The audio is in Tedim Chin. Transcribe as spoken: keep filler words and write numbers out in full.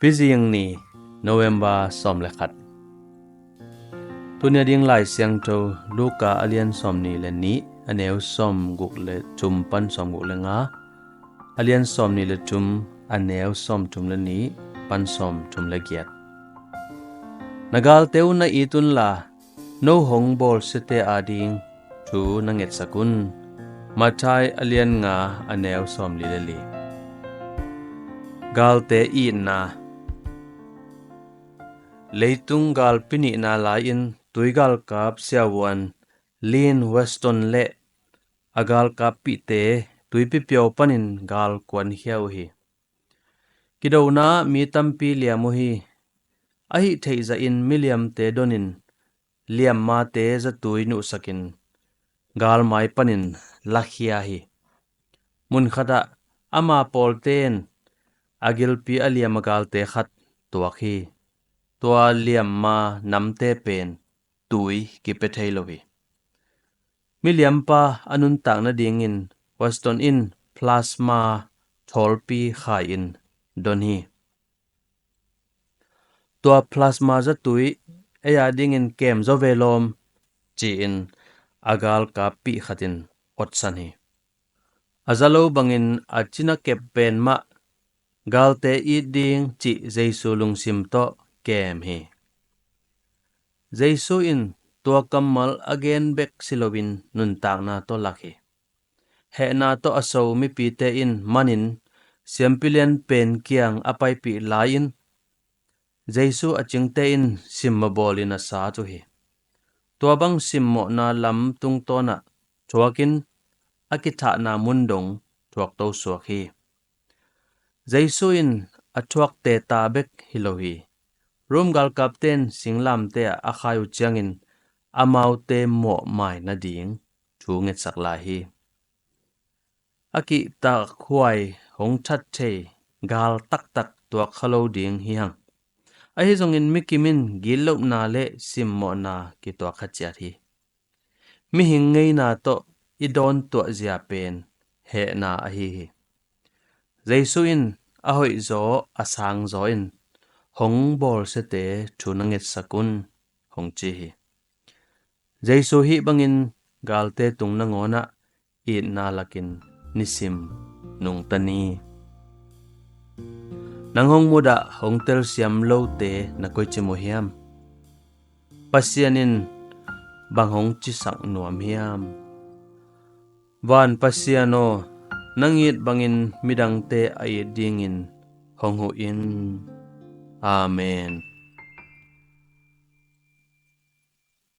Pizing ni, November sawm le khat. Tuni a ding Lai Siangtho Luka a lian sawm ni le nih, a neu sawm guk le thum pan sawm guk le nga, a lian sawm ni le thum, a neu sawm thum le nih pan sawm thum le giat. Na galte uh na it unla, no hong bawlsiate ading thu na ngetsak un. Matthai a lian nga, a neu sawm li le li. Galte itna. Leitung galpi nihna lai-in tuigalkap siavuan Lynn Weston le a galkappihte tuipi piau panin gal kuankhia uh hi. Kidona mi tampi liam uh hi. Ahi theih zahin miliamte donin liammate zatui nuhsakin galmai panin lakhia hi. Munkhatah ama pawlten a gilpi a liam a galte khat tuak hi. Tua liamma namte pen tui kipia thei lo hi. Miliampa a nuntak nadingin Weston in plasma thawlpi khai-in don hi. Tua plasma zatui ei adingin kem zaw ve lawm, ci-in a galkappih khatin otsan hi. A za lo bangin a cina kep pen mah galte it ding cih Jesu lungsim tawh kem hi. Jesu in tua kammal a gen bek si loin nuntakna tawh lak hi. Hehna tawh a so mipite in manin siampi lian pen kiang a paipih lai-in Jesu a cingte in simmawh bawlin a sat uh hi. Tua bang simmawhna lam tungtawnah thuakin a kithahna mun dong thuakto suak hi. Jesu in a thuakte ta bek hi lo hi. Rom galkapte in singlamte ah a khai uh ciangin amaute mawhmai nading thu ngetsak lai hi. A kihtakhuai hong that thei gal taktak tuak kha lo ding hi hang. Ahi zongin mikim in gitlohna le simmawhna kituak kha ciat hi. Mihing ngeina tawh i dawn tuahzia pen hehna ahi hi. Jesu in a hoihzaw a sangzaw in hong bawlsiate thu na ngetsak un, hong ci hi. Jesu hih bangin galte tung nangawnah itna lakin nisim nungta ni. Nang hong mudah hong telsiam lote na koici mu hiam? Pasian in bang hong cisak nuam hiam? Van Pasian aw, nang it bangin midangte a it dingin hong huh in. Amen.